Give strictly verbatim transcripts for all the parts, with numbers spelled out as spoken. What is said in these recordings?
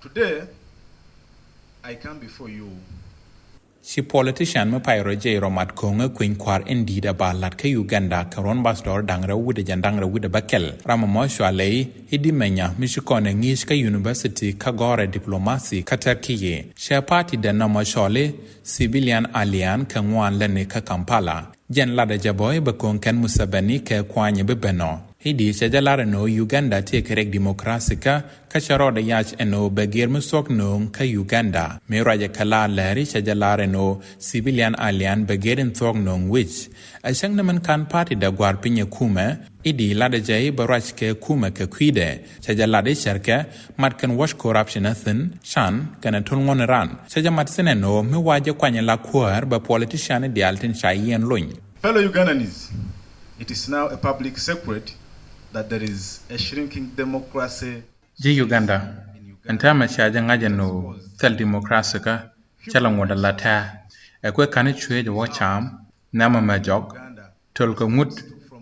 Today, I come before you. Ci politician mi pay rɔ jɛy rɔ mat ko̱ŋä kui̱ny kua̱r in di̱i̱t a ba la̱t kä Uganda kɛ ruɔ̱n bas dɔɔr da̱ŋ rɛw wi̱dɛ jɛn da̱ŋ rɛw wi̱dɛ bä kɛl. Ram ɛmɔ cɔalɛ i̱ Idi Menya mi ci kɔn ɛ ŋi̱i̱c kä university kä gɔ̱rɛ diplomacy kä Turkey. Cɛ party dɛ nɔmɔ cɔl i̱ Civilian Alliance kɛ ŋuan lätni kä Kampala. Jɛn latdɛ jɛ bä i̱ bɛ ko̱ŋ kɛn Museveni kɛ kuany bi ben ɔ. I̱di cɛ jɛ lar ɛn ɣöö Uganda tëë kɛ rɛk democracy kä, kä cɛ rɔɔdɛ yac ɛn ɣöö bɛ gër mi thuɔ̱k nööŋ kä Uganda. Mi ruacɛ kɛ la lääri cɛ jɛ lar ɛn ɣöö Civilian Alliance bɛ gër in thuɔ̱k nööŋ wi̱c. Ɛ cäŋ ni min ka̱n party dɛ gua̱r piny ɛ kumɛ, i̱di latdɛ jɛ i̱ bɛ ruac kɛ kumɛ kɛ kui̱dɛ. Cɛ jɛ lat i̱ cärkɛ mat kɛn wac corruption a thi̱n, can kɛnɛ tull ŋuɔ̱n ran. Cɛ jɛ mat thi̱n ɛn ɣöö mi wa jɛ kuany la kuäär bɛ politician diaal tin ca yiɛn lony. Fellow Ugandans, it is now a public secret that there is a shrinking democracy. Ji̱ Uganda, ɛn täämɛ cia jɛ ŋa̱c ɛn ɣöö thil democracy kä cä la ŋuɔ̱t ala tɛ̱̈ɛ̱̈. Ɛ kuɛ ka̱n i̱ cuëëc ɛ wä ca̱a̱m, nɛmɛ mɛ jɔk, töl kɛ ŋut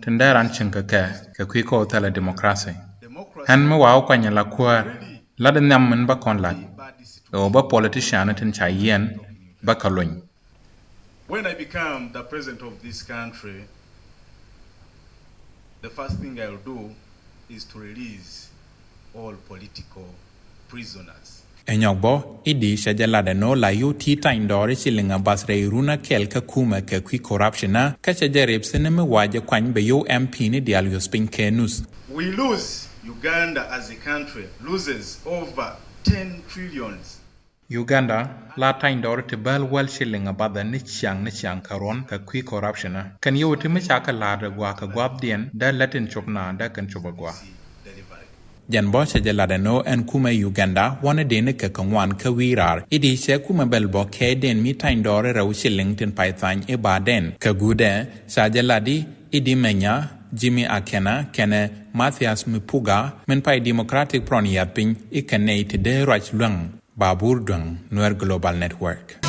tin dee ran cieŋ kɛ kɛ, kɛ kui̱ kɔɔth thilɛ democracy. Ɛn mi wa wä kuany ala kuäär, lat in nhiam min bä kɔn lat ɛ ɣöö bä politician tin ca yiɛn bä kɛ lony. When I become the president of this country, the first thing I'll do is to release all political prisoners. Ɛ nyɔk bä i̱di cɛ jɛ lat ɛn ɣöö la yio̱w ti̱i̱ tany dɔɔri ci liŋ a bath rɛy run a kɛl kä kumɛ kɛ kui̱ corruption a, kä cɛ jɛ rep thi̱n mi wa jɛ kuany bɛ yio̱w M P ni diaal yuɔth piny kɛ nuth. We lose, Uganda as a country loses over ten trillions. Uganda la tany dɔɔri ti bäl wäl ci liŋ a bath ni ciaŋ ni ciaŋ kɛ ruɔ̱n kɛ kui̱ corruption a. Kɛn yio̱w ti mi ca kɛ la̱r ɛ gua̱a̱ kɛ gua̱a̱thdiɛn dee lät in cop na dee kɛn cop ɛ gua̱a̱. Jɛn bä cɛ jɛ lat ɛn ɣöö ɛn kumɛ Uganda wanɛ deni kɛ kɛ ŋuan kä wi̱i̱ raar i̱di cɛ kumɛ bɛl bä kɛ den mi tany dɔɔri rɛw ci liŋ tin pay thany i̱ ba den kɛ guudɛ. Ca jɛ lat i̱ Idi Menya, Jimmy Akena kɛnɛ Mathias Mipuga min pay Democratic Front yath piny i̱ kɛ nɛy ti dee ruac luäŋ. Babur Duäŋ, Nuer Global Network.